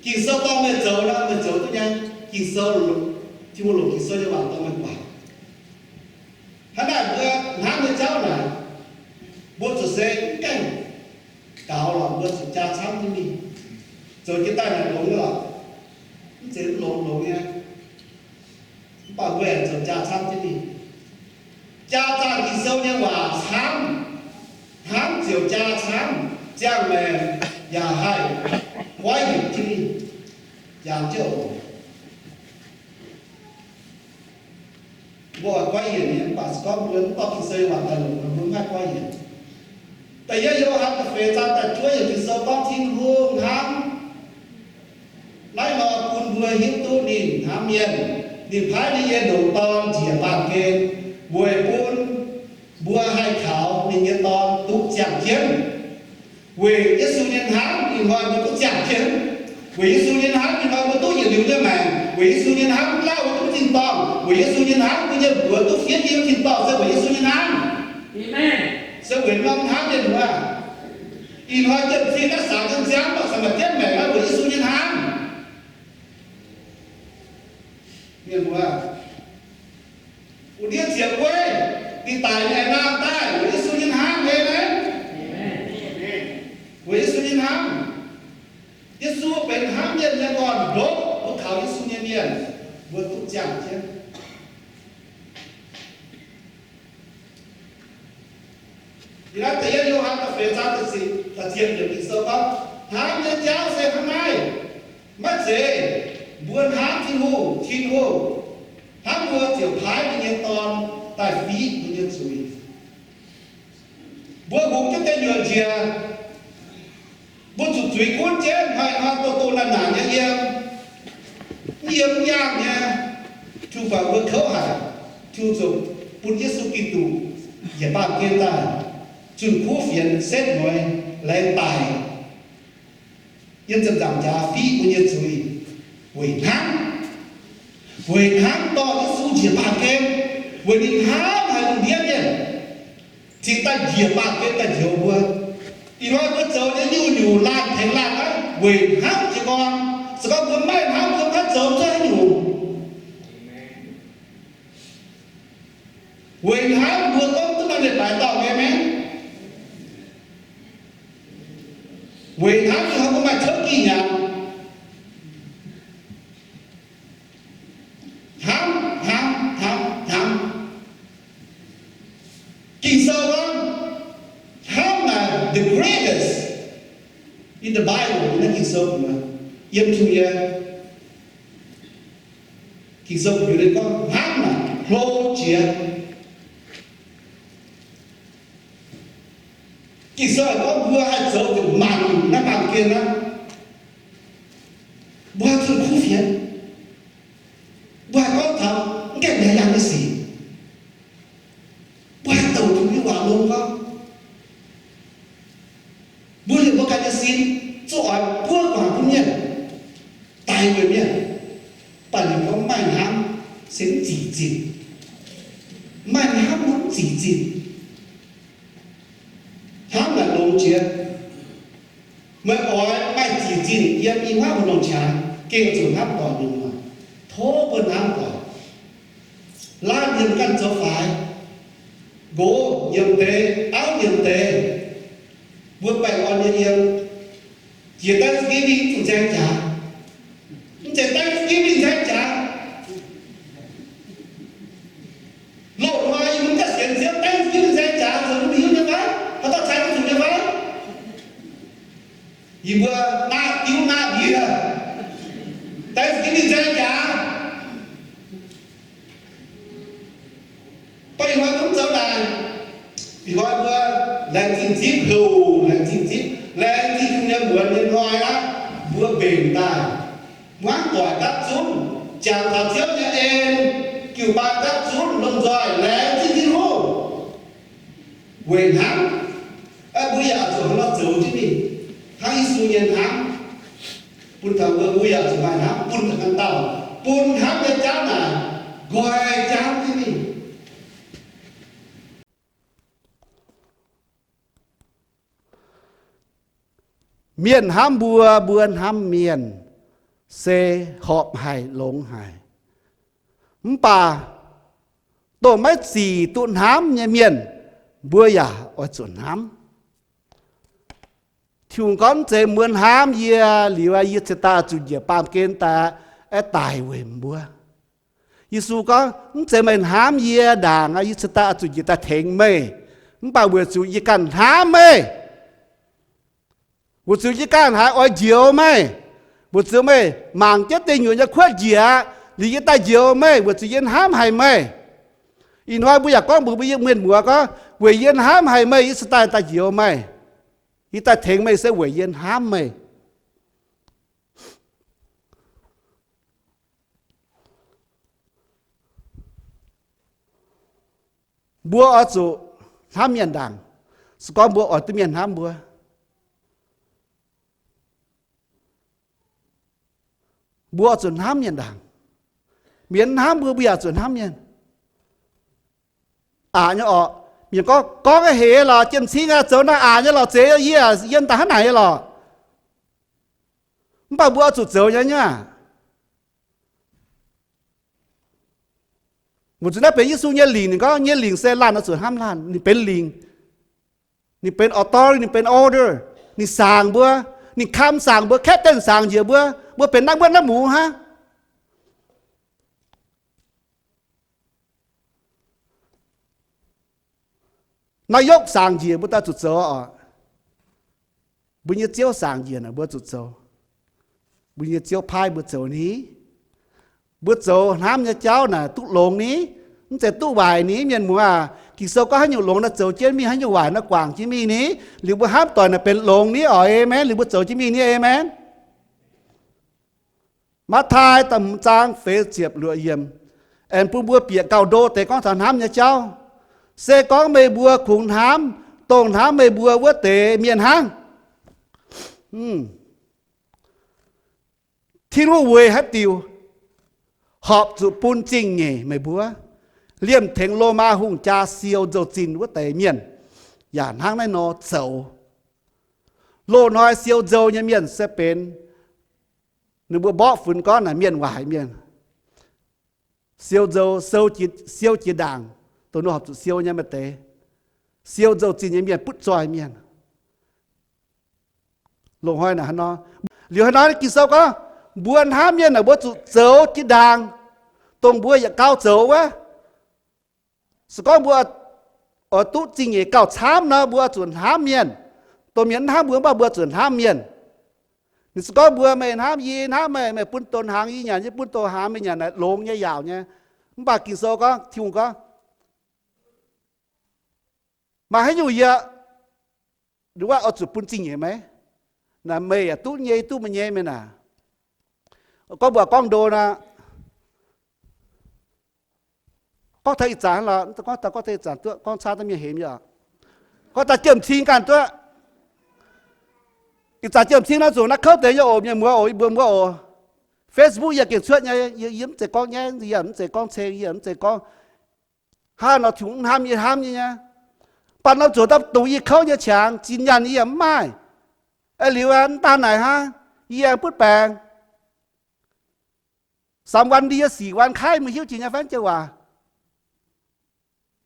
Ging-Sou dorh meih zoux nor, meih zoux duqv nyei. Ging-Sou, Tin-Hungh longc Ging-Sou nyei waac dorh meih guangc. Hnangv naaic mbuo hnamv nyei jauv naaic, mbuo zuqc se mv gaengh gaux lorqc, mbuo zuqc jaa camv jienv mingh. Zoux jienv daaih naaic longx nyei lorqc. Mv zeiz mv longx, longx nyei. Mv baac mbuo aengx zoux jaa camv jienv mingh. Jaa zaah Ging-Sou nyei waac camv, hnamv ziouc jaa camv, ziangh maengc yaac haih goiv yienc jienv mingh, yangh jienv oc. Mbuo oix goiv yienc nyei, mv baac se gorngv mbuo mv dorh Ging-Sou nyei waac daaih longc, mbuo mv haih goiv yienc. Da'yietv Yo^han da'feix zaang da'juov yiemc Ging-Sou gorngv Tin-Hungh hnamv naaiv nor bun mbuo hiuv duqv ninh hnamv mienh. Ninh paaiv ninh nyei longc Dorn njiec baamh gen weic bun mbuo haih kaux ninh nyei Dorn duqv ziangh jienv. Weic Yesu nyei hnamv ih hnoi mbuo duqv ziangh jienv. Weic Yesu nyei hnamv ih hnoi mbuo duqv yietc liuz nyei maengc. Weic Yesu nyei hnamv mv lauh mbuo duqv tin-dorngh. Weic Yesu nyei hnamv mbuo nyei mbuox duqv fiev jienv tin-dorngh se weic Yesu nyei hnamv. Se weic norm hnamv nyei mbuox. Ih hnoi jiem-zinh naaiv saax jienv nziaamv, mv baac se maaih jienv maengc naaiv weic Yesu nyei hnamv. Mienh mbuo, wuov ndiev ziepc wuov, ninh daic nyei naamh daaih weic Yesu nyei hnamv nyei maiv? Weic Yesu nyei hnamv. Yesu benx hnamv mienh nyei gorn-ndoqv, mbuo kaux Yesu nyei mienh, mbuo duqv ziangh jienv. Yie naaiv da'yietv Yo^han da'feix zaang da'ziepc yiemc Ging-Sou gorngv, hnamv nyei jauv se hnangv naaiv, maiv zeiz mbuo hnamv Tin-Hungh, Tin-Hungh hnamv mbuo ziouc paaiv ninh nyei Dorn daaih fiqv mbuo nyei zuiz. Mbuo hungx jienv deic nyuoqc njiec, mbuo zuqc zuiz gunv jienv hnoi-hnoi doh doh naaic naaic nyei yiem. yiem yangh nyei, Tin-Hungh buatc mbuo kouv haic, Tin-Hungh ziouc bun Yesu Giduc njiec baamh gen daaih, zunh kuv fienx setv mueiz laengz daic yiem ziepc nzaangc jaax fiqv mbuo nyei zuiz weic hnamv. Weic hnamv dorh Yesu njiec baamh gen, weic ninh hnamv haic lungh ndiev mienh, cingx daaih njiec baamh gen daaih njoux mbuo. Ih hnoi mbuo zoux nyei nyungc-nyungc laanh tengx laanh naaiv weic hnamv jiez gorn. Se gorngv mbuo maiv hnamv, mbuo maiv zoux cuotv haaix nyungc. Weic hnamv mbuo gorngv duqv maaih leiz-baaix dorngh nyei mienh. Weic hnamv ih hnoi mbuo maaih cuotv gih nyanc. Hnamv, hnamv, hnamv, hnamv. Ging-Sou gorngv, hnamv naaic the greatest in the Bible, naaiv Ging-Sou, yiem Tin-Hungh nyei Ging-Sou gorngv, hnamv naaic hlo jiex. Ging-Sou gorngv mbuo haih zoux zuqc maanc nyungc naaiv baamh gen aqv. Mbuo haih zunh kuv fienx. Mbuo haih gorngv taux mv gaengh yangh nyei sic. Mbuo haih douc Tin-Hungh nyei waac longx gorngv. Mbuo liemh mbuo ganh nyei sin zungv oix buov guangc bun mienh, daix weic mienh. Mv baac ninh gorngv maaih hnamv se mv zic zinh. Maaih hnamv mv zic zinh. Hnamv naaic longx jiex. Meih oix maaih zic zinh yiem i hmuangv mbu'ndongx qangx, gengh zuqc hnamv doic mienh muoz. Tov mbuo hnamv doic. Laanh mienh ganh zoux faix, nqox nyiemc deix, auv nyiemc deix, mbuo baengh orn nyei yiem. Jiex Thanksgiving zuqc nzaeng jaax. Mv zeiz Thanksgiving nzaeng jaax. Loz-hnoi yie mbuo ganh sienx Ziouv, Thanksgiving nzaeng jaax, zoux mbuo hiuv nyei fai? Haaix dauh cai mbuo zuqc nyei fai? Yie mbuo naqv diuv naqv ndie, Thanksgiving nzaeng jaax. Baac ih hnoi mbuo mv zoux naaic. Ih hnoi mbuo laengz zingh zipv houc, laengz zingh zipv, laengz zingh Tin-Hungh nyei muonz nyei hnoi aqv. Mbuo mbenc daaih, muangv doic gapv zunv, jangx taux Ziouv nyei en, jiu-baang gapv zunv, lomh nzoih laengz zingh Tin-Hungh. Weic hnamv, mbuo yaac zuqc hnangv nor zoux jienv mingh, hnangv Yesu nyei hnamv bun taux mbuo, mbuo yaac zuqc maaih hnamv bun taux ganh dauh, bun hnamv nyei jauv naaic nqoi jangv jienv mingh. Mienh hnamv mbuo, mbuo hnamv mienh, se horpc haic, longx haic. Mv baac dongh maiv zic duqv hnamv nyei mienh, mbuo yaac oix zuqc hnamv. Tin-Hungh gorngv, mv zeiz mbuo hnamv yie liuz, yie cingx daaih oix zuqc njiec baamh gen daaih, aeqv, daic weic mbuo. Yesu gorngv, mv zeiz meih hnamv yie ndaangc, yie cingx daaih oix zuqc njiec daaih tengx meih. Mv baac weic zuqc yie ganh hnamv meih, weic zuqc yie ganh haiz oix njoux meih, weic zuqc meih mangc jienv deic nyuoqc nyei kuotv njiec aqv, liuz yie daaih njoux meih, weic zuqc yie hnamv haic meih. Ih hnoi mbuo yaac gorngv mbuox mbuo nyei mienh muoz gorngv, weic yie hnamv haic meih, yie cingx daaih daaih njoux meih. Yie daaih tengx meih se weic yie hnamv meih. Mbuo oix zuqc hnamv mienh ndaangc, se gorngv mbuo oix duqv mienh hnamv mbuo. Mbuo oix zuqc hnamv mienh ndaangc. Mienh hnamv mbuo, mbuo yaac zuqc hnamv mienh. Aqc nyei orqc. Mienh gorngv, gorngv hec lorqc, jiem-cing aqv, zoux naaiv aqc nyei lorqc, zeiz yie, yie daaih hnangv naaic nyei lorqc. Mv baac mbuo oix zuqc zoux nyei nyei aqv. Weic zuqc naaiv benx Yesu nyei lingc. Ninh gorngv nyei lingc se laanh oix zuqc hnamv laanh. Ninh benx lingc, ninh benx authority, ninh benx order. Ninh saangc mbuo, ninh kam saangc mbuo, captain saangc njiec mbuo, mbuo benx naaiv muotv naaiv mungz hnangv. Naaiv yopv saangc njiec mbuo daaih zuqc zoux oc. Mbuo nyei Ziouv saangc njiec naaic mbuo zuqc zoux. Mbuo nyei Ziouv paaiv mbuo zoux ni. Mbuo zoux hnamv nyei jauv naaic duqv longx ni, mv zeiz duqv waaic ni. Mienh muoz aac, Ging-Sou gorngv haaix nyungc longx naaic zoux jienv mingh, haaix nyungc waaic naaic guangc jienv mingh ni. Liuz mbuo hnamv doic naaic benx longx ni oc. Aamen. Liuz mbuo zoux jienv mingh ni. Aamen. Matv^taai da'hmz zaang feix ziepc luoqc yiemc, aengx bun mbuo bieqc gauh ndo deix gorngv taux hnamv nyei jauv. Se gorngv meih mbuo kungx hnamv dongh hnamv meih mbuo wuov deix mienh hnangv, Tin-Hungh weic haaix diuc horpc zuqc bun zingh nyeic meih mbuo? Liemh tengx Lomaa hungh jaa siou nzou-zinh wuov deix mienh yaac hnangv naaiv nor zoux. Loz-hnoi siou nzou nyei mienh se benx ninh mbuo mborqv funx gorngv naaic mienh waaic mienh. Siou nzou, siou jiex ndaangc, dongh ninh horpc zuqc siou nyei maaih deix. Siou nzou-zinh nyei mienh butv zoih mienh. Loz-hnoi naaic hnangv nor. Liuz haaix nor Ging-Sou gorngv mbuo hnamv mienh naaic mbuo zuqc zoux jiex ndaangc, dongh mbuo yietc gau zoux wuov. Se gorngv mbuo oix duqv zingh nyeic gauh camv nor, mbuo zuqc hnamv mienh. Dongh mienh mv hnamv mbuo mv baac mbuo zuqc hnamv mienh. Ninh se gorngv mbuo, meih hnamv yie, yie hnamv meih, meih bun douz hnaangx yie nyanc, yie bun douz hnaangx meih nyanc naaic longx nyei yaauc nyei. Mv baac Ging-Sou gorngv, Tin-Hungh gorngv, maaih haaix nyungc yie wuov oix zuqc bun zingh nyeic meih? Naaic meih yaac duqv nyei, duqv meih nyei meih naaic. Gorngv mbuo gorngv ndo nor, gorngv taux ih zanc lorqc, gorngv taux, gorngv taux ih zanc duqv, gorngv caa daaih mienh hemx yaac, gorngv daaih jiem-cing ganh duqv. Ih zanc jiem-cing nor zuqc naaiv kouv deix nyei oc, mienh muoz oc, yie mbuo muoz oc. Facebook yie gengh cuotv nyei, yie mv zeiz gorngv nyaiv, yie mv zeiz gorngv ceng, yie mv zeiz gorngv hnangv nor Tin-Hungh mv hnamv yie hnamv nyei. Mv baac norm zuqc daaih dungx yie kouv nyei qangx, zinh nyaanh yie yaac mv maaih. Aa, liuz mv daan naaic hnangv, yie aengx butv baengc. Saam วันดี sic วันไข้ mbuo hiuv jiex nyei fai mv jiex waac?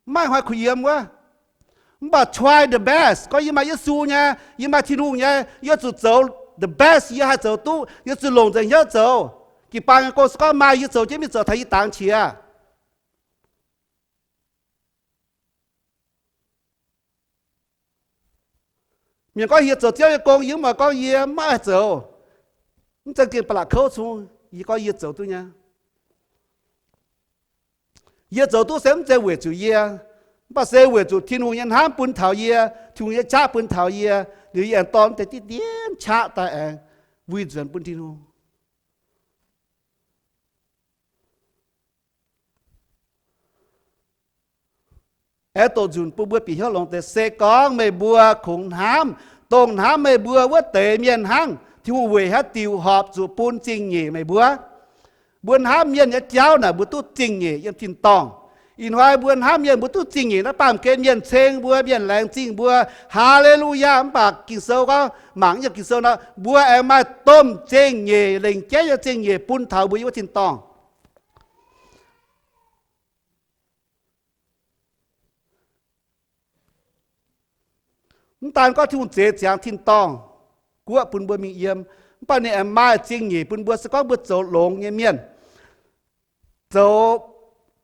Mv maaih hnoi kuh yiem wuov. Mv baac try the best, gorngv yie maaih Yesu nyei, yie maaih Tin-Hungh nyei, yie zuqc zoux the best yie haih zoux duqv, yie zuqc longc nzengc hnyouv zoux. Jiu-baang nyei gong se gorngv maaih yie zoux jienv mingh zoux taux yie dangx qiex. Mienh gorngv yie zoux Ziouv nyei gong, yie mv oix gorngv yie maiv haih zoux. Mv zeiz gengh ba'laqc kouv cong, yie gorngv yie zoux duqv nyei. Yie zoux duqv se mv zeiz weic zuqc yie, mv baac se weic zuqc Tin-Hungh nyei hnamv bun taux yie, Tin-Hungh nyei qaqv bun taux yie, liuz yie aengx dorh deix diqv dien qaqv daaih aengx wui nzuonx bun Tin-Hungh. Aengx doqc nzunc bun mbuo bieqc hnyouv longx deix, se gorngv meih mbuo kungx hnamv dongh hnamv meih mbuo wuov deix mienh hnangv, Tin-Hungh weic haaix diuc horpc zuqc bun zingh nyeic meih mbuo? Mbuo hnamv mienh nyei jauv naaic mbuo duqv zingh nyeic yiem tin-dorngh. Ih hnoi mbuo hnamv mienh mbuo duqv zingh nyeic naaiv baamh gen mienh ceng mbuo, mienh laengz zingh mbuo, Haa^le^lu^yaa. Mv baac Ging-Sou gorngv, mangc yiem Ging-Sou nor, mbuo aengx maaih domh zingh nyeic, lengc jeiv nyei zingh nyeic bun taux mbuo yiem wuov tin-dorngh. Mv daan gorngv Tin-Hungh zeix ziangx tin-dorngh guoqv bun mbuo mingh yiem, mv baac ninh aengx maaih zingh nyeic bun mbuo. Se gorngv mbuo zoux longx nyei mienh, zoux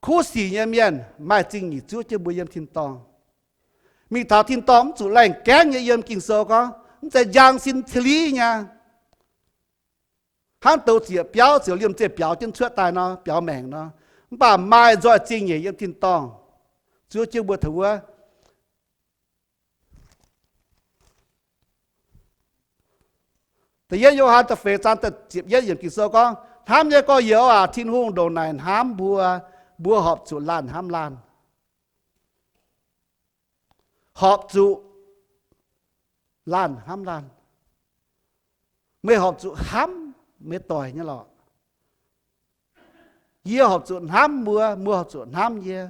kuv sic nyei mienh, maaih zingh nyeic zuov jienv mbuo yiem tin-dorngh. Mingh taux tin-dorngh mv zuqc laengh gaengv nyei yiem. Ging-Sou gorngv mv zeiz njang sin cili nyei, hnangv douz ziec biauv ziouc liemh zeih biaux jienv cuotv daaih nor, biaux maengc nor, mv baac maaih nzoih zingh nyeic yiem tin-dorngh zuov jienv mbuo taux wuov. Da'yietv Yo^han da'feix zaang da'ziepc yietv yiemc Ging-Sou gorngv, hnamv nyei gorx-youz aac, Tin-Hungh ndongc naaic hnamv mbuo, mbuo horpc zuqc laanh hnamv laanh. Horpc zuqc laanh hnamv laanh. Meih horpc zuqc hnamv meih doic nyei lorqc. Yie horpc zuqc hnamv mbuo, mbuo horpc zuqc hnamv yie.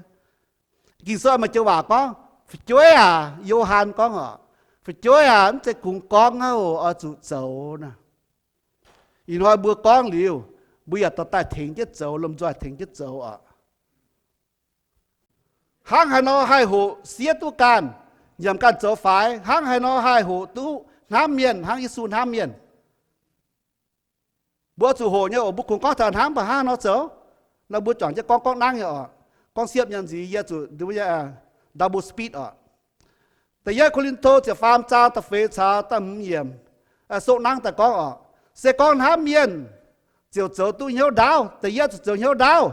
Ging-Sou maaih joux waac gorngv, fu'jueiv aac, Yo^han gorngv oc, fu'jueiv aac, mv zeiz kungx gorngv hnangv oc, oix zuqc zoux naaic. Ih hnoi mbuo gorngv liuz, mbuo yaac dorh daaih tengx jienv zoux, lomh nzoih tengx jienv zoux oc. Hnangv haaix nor haih hoqc siev duqv ganh, nyiemc ganh zoux faix? Hnangv haaix nor haih hoqc duqv hnamv mienh hnangv Yesu hnamv mienh? Mbuo zuqc hoqc nyei oc. Mbuo kungx gorngv taux hnamv mv baac hnangv haaix nor zoux? Nor mbuo juangc jienv gorngv, gorngv nangv nyei oc. Gorngv siepv nyei nziex yie zuqc double speed oc. Da'yietv Ko^lin^to ziepc faam zaang da'feix caux da'hmz yiemc, sou nangv daaih gorngv oc, se gorngv hnamv mienh ziouc zoux duqv hnyouv ndaauv. Da'yietv zuqc zoux hnyouv ndaauv,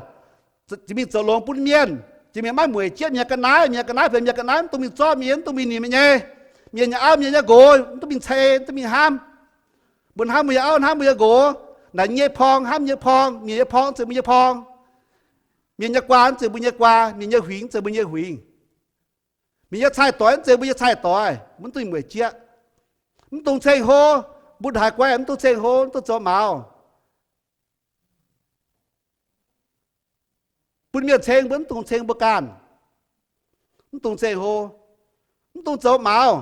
jiex mingh zoux longx bun mienh, jiex mingh maiv mueic jienv mienh ga'naaiv. Mienh ga'naaiv benx mienh ga'naaiv, mv dungx mingh zorqv mienh, mv dungx mingh nimc mienh nyei, mienh nyei auv, mienh nyei nqox, mv dungx mingh ceix, mv dungx mingh hnamv. Mbuo hnamv mbuo nyei auv, hnamv mbuo nyei nqox. Naaic nyei porng hnamv nyei porng, mienh nyei porng zeix mbuo nyei porng. Mienh nyei guaa zeix mbuo nyei guaa, mienh nyei huingx zeix mbuo nyei huingx. Mienh nyei cai-doix zeix mbuo nyei cai-doix, mv dungx mueic jieqv. Mv dungx ceng-hlo. Mbuo haiz guai, mv dungx ceng-hlo, mv dungx zoux maux. Bun mienh ceng mbuo, mv dungx ceng mbuo ganh. Mv dungx ceng-hlo, mv dungx zoux maux.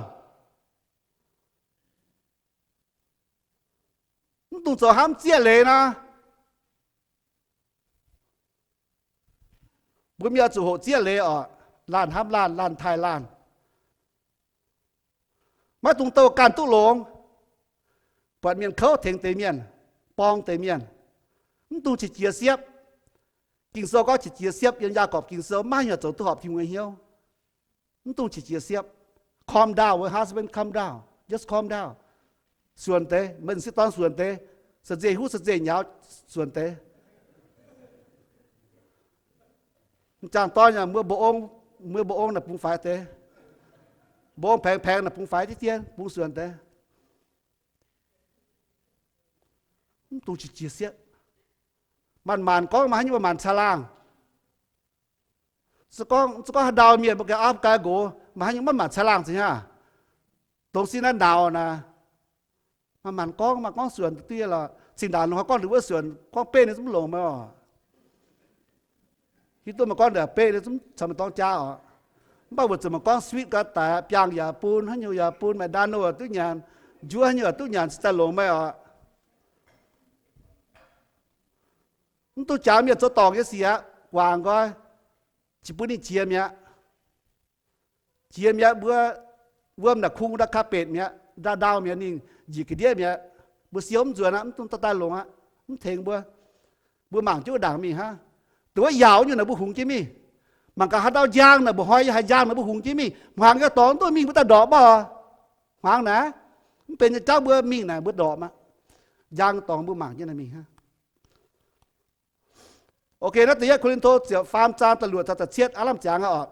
Mv dungx zoux hnamv zieqv leiz nor. Mbuo mienh oix zuqc hoqc zieqv leiz oc. Laanh hnamv laanh, laanh taaih laanh. Maiv dungx douh ganh duqv longx. Buatc mienh kouv tengx deix mienh, borng deix mienh. Mv dungx qiex jiez siepv. Ging-Sou gorngv qiex jiez siepv yiem Yaagorpc Ging-Sou maiv haih zoux duqv horpc Tin-Hungh nyei hnyouv. Mv dungx qiex jiez siepv. Calm down, husband, calm down. Just calm down. Suonc deix, maiv sieqv dorn suonc deix. Sa'nzeh huv sa'nzeh nyaux, suonc deix. M'jangc dorn yaac muoz mba'ong, muoz mba'ong naaic bungx faix deix. Mba'ong paengx-paengx naaic bungx faix diqv dien, bungx suonc deix. Mv dungx qiex jiez siepv. Manc-manc gorngv maaih haaix nyungc maiv maanc caangh laangh. Se gorngv haaix ndau mienh mbuo ganh auv ganh nqox maaih haaix nyungc maiv maanc caangh laangh zingh hnangv. Dongh sin naaiv nauz naaic, manc-manc gorngv, maaih gorngv suonc duqv lorqc. Cingx ndaangc longc haaix gorngv ninh wuov suonc, gorngv beiv ninh zungv mv longc meih oc. Hiuv duqv maaih gorngv ndaaih beiv ninh zungv caux meih dorng jaa oc. Mv baac weic zuqc maaih gorngv sweet ga'daic, biangh yaac bun, haaix nyungc yaac bun, McDonald duqv nyanc, njuov haaix nyungc duqv nyanc, cingx daaih longc meih oc. Mv dungx jangx mienh zoux dorngc nyei sic aqv. Guangc nqoi, qiex bun ninh jiex mi'aqv. Jiex mi'aqv, mbuo wuom naaic kungx ndau carpet mi'aqv, ndau ndau mi'aqv, ninh njiec ga'ndiev mi'aqv. Mbuo siou mv nzuonx aqv, mv dungx daaih daaih longc aqv, mv tengx mbuo. Mbuo mangc jienv wuov ndaangc mingh hnangv. Dongh wuov yaauc nyungc naaic mbuo hungx jienv mingh. Mangc gaax haaix ndau njang naaic mbuo hnoi, haaix njang naaic mbuo hungx jienv mingh. Hmuangx nyei dorngx mv duqv mingh mbuo daaih ndorpc mv oc. Hmuangx naaic, mv benx nyei jauv mbuo mingh naaic mbuo ndorpc aqv. Njang dorngx mbuo mangc jienv naaic mingh hnangv. Ok, naaiv da'yietv Ko^lin^to ziepc faam zaang da'luoqc taux da'cietv aav lamh jangx aqv oc.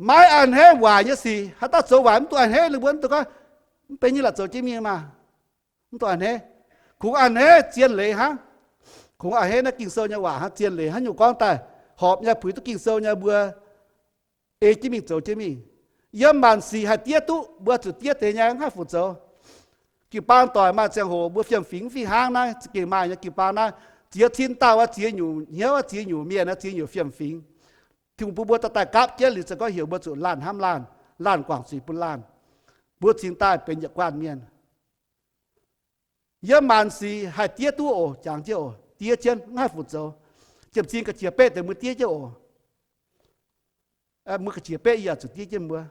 Maiv a'hneiv waaic nyei sic. Haaix dauh zoux waaic mv dungx a'hneiv ninh mbuo, mv dungx gorngv, mv benx nyei la'zoux jienv mingh maah. Mv dungx a'hneiv. Kungx a'hneiv zien leiz hnangv. Kungx a'hneiv naaiv Ging-Sou nyei waac hnangv, zien leiz hnangv, nyungc gorngv daaih horpc nyei, puix duqv Ging-Sou nyei, mbuo ei jienv mingh zoux jienv mingh. Yiem maanc sic haih diev duqv, mbuo zuqc diev deix nyei, mv haih fu-zoux. Jiu-baang doic maaih ziangh hoc mbuo fiem-fingx mv fih hnangv naaiv, za'gengh maaih nyei. Jiu-baang naaiv ziex cin dauh wuov, ziex nyungc hnyouv wuov, ziex nyungc mienh wuov, ziex nyungc fiem-fingx. Tin-Hungh bun mbuo daaih daaih gapv jienv liuz, se gorngv heuc mbuo zuqc laanh hnamv laanh, laanh guangc zuiz bun laanh, mbuo cingx daaih benx yietc guanh mienh. Yiem maanc sic haih diev duqv oc, jangx jienv oc, diev jienv, mv haih fu-zoux. Jiem-cing ga'qiex beqv deix mbuo diev jienv oc. Mbuo ga'qiex beqv yaac zuqc diev jienv mbuo.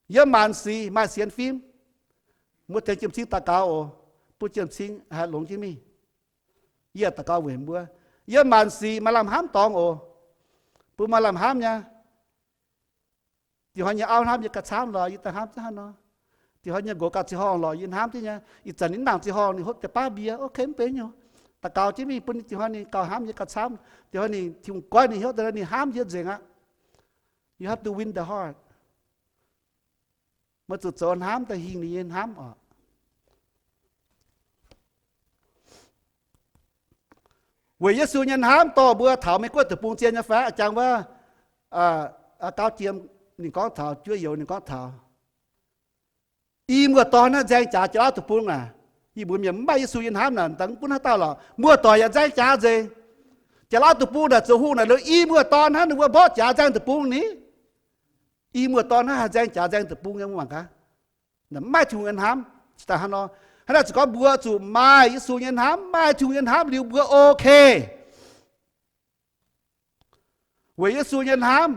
Yiem maanc sic maaih sienx fim, mbuo tengx jiem-cing daux gaux oc, bun jiem-cing haih longx jienv mingh. Yie daux gaux weic mbuo. Yiem maanc sic maaih lamh hnamv dorngx oc, bun maaih lamh hnamv nyei. Diex hnoi nyei auv hnamv yie gauh camv lorqc, yie daaih hnamv jienv hnangv nor. Diex hnoi nyei nqox gauh zinh horngh lorqc, yie hnamv jienv nyei. Ih zanc ninh mv nangc zinh horngh, ninh hopv deix baav mbie, ok, mv benx nyei. Daux gaux jienv mingh bun ninh diex hnoi ninh gauh hnamv yie gauh camv. Diex hnoi ninh, Tin-Hungh goiv ninh hnyouv daaih, ninh hnamv yie nzengc aqv. You have to win the heart. Meih zuqc zoux hnamv daaih hingh ninh nyei hnamv oc. Weic Yesu nyei hnamv dorh mbuo taux Meiv Guoqv deic-bung zien nyei fai? Jangx wuov, aa, gauv jiem ninh gorngv taux, juov youz ninh gorngv taux, i muoz-dorn naaiv nzaeng jaax Janx-Laauv deic-bung aac. Yie mbuox mienh mv maaih Yesu nyei hnamv naaic, dangh mv gunv haaix dauh lorqc, muoz-doic yaac nzaeng jaax nzengc. Janx-Laauv deic-bung naaic zoux hungh naaic, i muoz-dorn hnangv, ninh mbuo mborqv jaax nzaeng deic-bung ni. I muoz-dorn hnangv haih nzaeng jaax nzaeng deic-bung nyei, mbuo mangc gaax. Mv maaih Tin-Hungh nyei hnamv. Daaih hnangv nor, hnangv naaiv zuqc gorngv mbuo zuqc maaih Yesu nyei hnamv, maaih Tin-Hungh nyei hnamv liuz mbuo ok. Weic Yesu nyei hnamv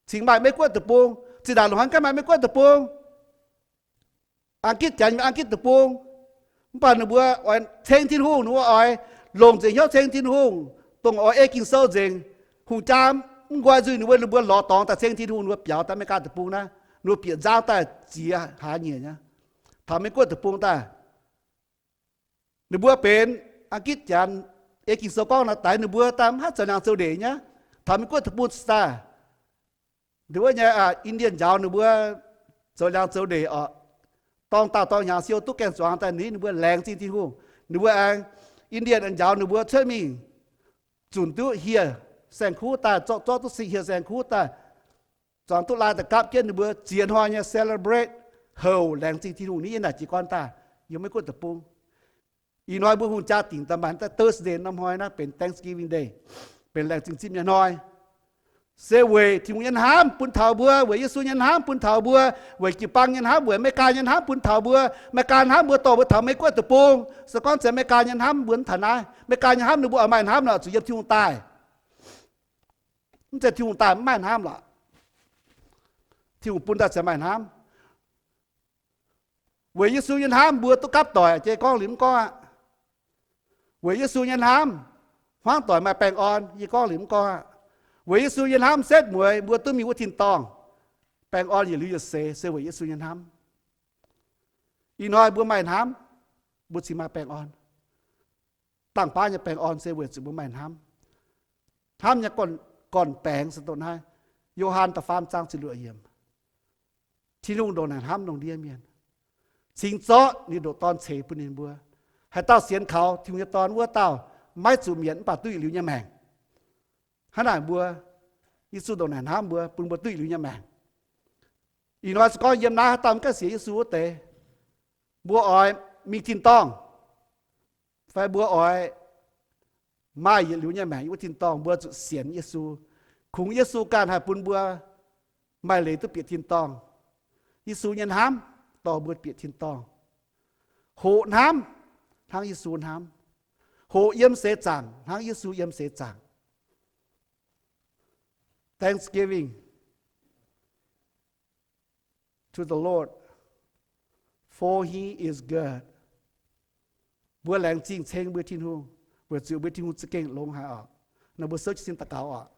cingx maaih Meiv Guoqv deic-bung. Zinh ndaangc longc haaix gaengh maaih Meiv Guoqv deic-bung, Aa^gitv Janx maaih Aa^gitv deic-bung. Mv baac ninh mbuo oix ceng Tin-Hungh, ninh mbuo oix longc nzengc hnyouv ceng Tin-Hungh, dongh oix ei Ging-Sou nzengc. Hungh jaa mv nqoi nzuih ninh mbuo, ninh mbuo lorz dorngx daaih ceng Tin-Hungh, ninh mbuo biaux daaih America deic-bung naaiv, ninh mbuo bieqc nzangv daaih ziex hlaax nyieqc nyei. Taux Meiv Guoqv deic-bung daaih, ninh mbuo benx Aa^gitv Janx, ei Ging-Sou gorngv naaiv daaih ninh mbuo daaih mv haih zoux liangx zoux ndeic nyei. Taux Meiv Guoqv deic-bung daaih, ninh wuov nyei Indian njaaux ninh mbuo zoux liangx zoux ndeic oc. Dorng dauh dorng hnyangx siou duqv gaeng-zuangx daaih, ninh mbuo laengz zingh Tin-Hungh. Ninh mbuo aengx, Indian aengx njaaux ninh mbuo cuotv mingh, zunc duqv hieh saeng-kuv daaih, zorqv, zorqv duqv hieh saeng-kuv daaih, zuangx duqv lai daaih gapv jienv, ninh mbuo ziex hnoi nyei celebrate, houc laengz zingh Tin-Hungh nyei naaic jiez gorn daaih yiem Meiv Guoqv deic-bung. Ih hnoi mbuo hungh jaa dingc daaih maaih daaih Thursday norm hnoi naaiv benx Thanksgiving Day, benx laengz zingh zipv nyei hnoi. Se weic Tin-Hungh nyei hnamv bun taux mbuo, weic Yesu nyei hnamv bun taux mbuo, weic jiu-baang nyei hnamv, weic America nyei hnamv bun taux mbuo. America hnamv mbuo dorh mbuo taux Meiv Guoqv deic-bung. Se gorngv zeiz America nyei hnamv, mbuo mv taux naaiv. America nyei hnamv ninh mbuo oix maaih hnamv nor, zuqc yiem Tin-Hungh daaih. Mv zeiz Tin-Hungh daaih mv maaih hnamv lorqc. Tin-Hungh bun daaih ziouc maaih hnamv. Weic Yesu nyei hnamv mbuo duqv gapv doic, yie gorngv liuz mv gorngv aqv. Weic Yesu nyei hnamv hmuangv doic maaih baengh orn, yie gorngv liuz mv gorngv aqv. Weic Yesu nyei hnamv setv mueiz mbuo duqv mingh wuov tin-dorngh, baengh orn yietc liuz yietc seix, se weic Yesu nyei hnamv. Ih hnoi mbuo maaih hnamv, mbuo cingx maaih baengh orn. Dangh baav nyei baengh orn se weic zuqc mbuo maaih hnamv. Hnamv nyei gorn-baengx se dongh naaiv. Yo^han da'faam zaang ziepc luoqc yiemc. Tin-Hungh ndongc naaic hnamv lungh ndiev mienh, cingx zorqv ninh ndoqc Dorn ceix bun ninh mbuo. Haaix dauh sienx kaux Tin-Hungh nyei Dorn, wuov dauh maiv zuqc mietc mv baac duqv yietc liuz nyei maengc. Hnangv naaic mbuo, Yesu ndongc naaic hnamv mbuo, bun mbuo duqv yietc liuz nyei maengc. Ih hnoi se gorngv yiem naaiv haaix dauh mv gaengh sienx Yesu wuov deix, mbuo oix mingh tin-dorngh fai mbuo oix maaih yietc liuz nyei maengc yiem wuov tin-dorngh, mbuo zuqc sienx Yesu. Kungx Yesu ganh haih bun mbuo maaih leiz duqv bieqc tin-dorngh. Yesu nyei hnamv dorh mbuo bieqc tin-dorngh. Hoqc hnamv hnangv Yesu hnamv. Hoqc yiem seix zaangc hnangv Yesu yiem seix zaangc. Thanksgiving to the Lord, for he is good. Mbuo laengz zingh ceng mbuo Tin-Hungh, weic zuqc mbuo Tin-Hungh za'gengh longx haic oc. Nor mbuo souv jienv sin daux gaux oc.